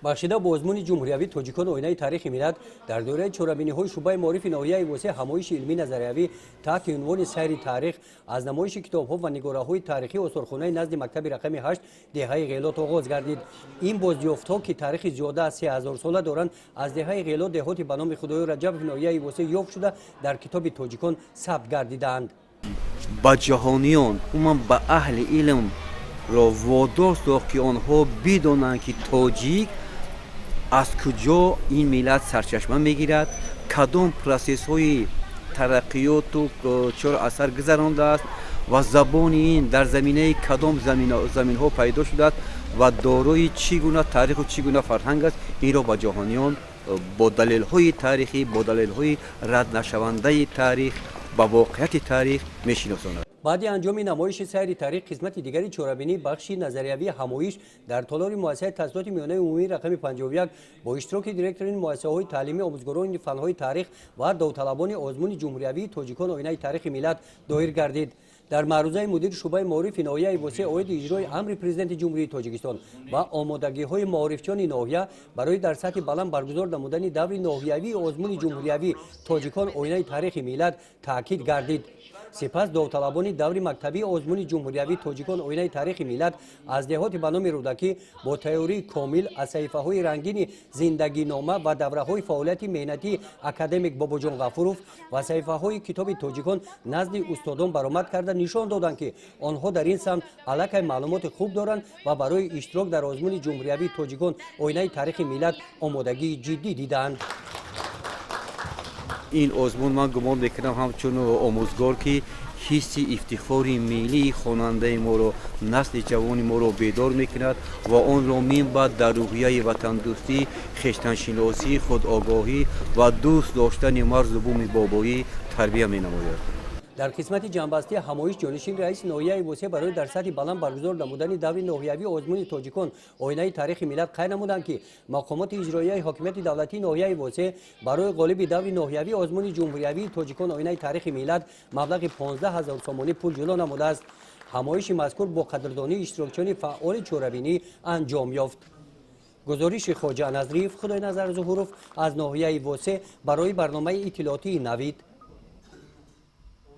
Бахшида бо озмуни ҷумҳуриявии «Тоҷикон оинаи таърихи миллат» дар доираи чорабиниҳои шӯъбаи маорифи ноҳияи Восеъ ҳамоиши илмӣ назариявӣ таҳти унвони «Сайри таърих аз намоиши китобҳо ва нигораҳои таърихии осорхонаи назди мактаби рақами 8 деҳаи Ғелот оғоз гардид. Ин боздиёфтҳо, ки таърихи зиёда аз 3000 сола доранд, аз деҳаи Ғелот, деҳоти ба номи Худоёр Раҷабов ноҳияи Восеъ ёфт шуда, дар китоби тоҷикон сабт гардидаанд. Ба ҷаҳониён, умуман ба аҳли илм ро водор сохт, ки онҳо бидонанд, ки тоҷик аз куҷо, ин миллат сарчашма мегирад, кадом процессҳои тараққиёту чор асар гузарондааст ва забони ин дар заминаи кадом заминҳо пайдо шудааст ва дорои чӣ гуна таъриху чӣ гуна фарҳанг аст. Инро ба ҷаҳониён бо далелҳои таърихӣ, бо далелҳои раднашавандаи таърих, ба воқеияти таърих мешиносонад. Баъди анҷоми намоиши «Сайри таърих» қисмати дигари чорабинӣ, бахши назариявии ҳамоиш дар толори муассисаи таҳсилоти миёнаи умумии рақами 51 бо иштироки директори муассисаҳои таълимӣ, омӯзгорони фанҳои таърих ва довталабони озмуни ҷумҳуриявии «Тоҷикон оинаи таърихи миллат» доир гардид. Дар маърузаи мудири шӯъбаи маорифи ноҳияи Восеъ оиди иҷрои амри Президенти Ҷумҳурии Тоҷикистон ва омодагиҳои маорифчиёни ноҳия барои дар сатҳи баланд баргузор намудани даври ноҳиявии озмуни ҷумҳуриявӣ «Тоҷикон оинаи таърихи миллат» таъкид гардид. Сипас довталабони даври мактабии озмуни ҷумҳуриявии «Тоҷикон оинаи таърихи миллат» аз деҳоти ба номи Рӯдакӣ бо тайёрии комил аз саҳифаҳои рангини зиндагинома ва давраҳои фаъолияти меҳнатии академик Бобоҷон Ғафуров ва саҳифаҳои китоби тоҷикон назди устодон баромад карда, нишон доданд, ки онҳо дар ин самт аллакай маълумоти хуб доранд ва барои иштирок дар озмуни ҷумҳуриявии «Тоҷикон оинаи таърихи миллат» омодагии ҷиддӣ дидаанд. Ин озмун, ман гумон мекунам, ҳамчун омӯзгор, ки ҳисси ифтихори миллии хонандаи моро, насли ҷавони моро бедор мекунад ва онро минбаъд дар рӯҳияи ватандӯстӣ, хештаншиносӣ, худогоҳӣ ва дӯст доштани марзу буми бобоӣ тарбия менамояд. Дар қисмати ҷамъбастии ҳамоиш ҷонишини раиси ноҳияи Восеъ барои дар сатҳи баланд баргузор намудани даври ноҳиявии озмуни «Тоҷикон оинаи таърихи миллат» қайд намуданд, ки мақомоти иҷроияи ҳокимияти давлатии ноҳияи Восеъ барои ғолиби даври ноҳиявии озмуни ҷумҳуриявии «Тоҷикон оинаи таърихи миллат» маблағи 15 ҳазор сомонӣ пул ҷудо намудааст. Ҳамоиши мазкур бо қадрдонии иштирокчиёни фаъоли чорабинӣ анҷом ёфт. Гузориши Хоҷа Назриев, Худойназар Зуҳуров аз ноҳияи Восеъ барои барномаи иттилоотии «Навид».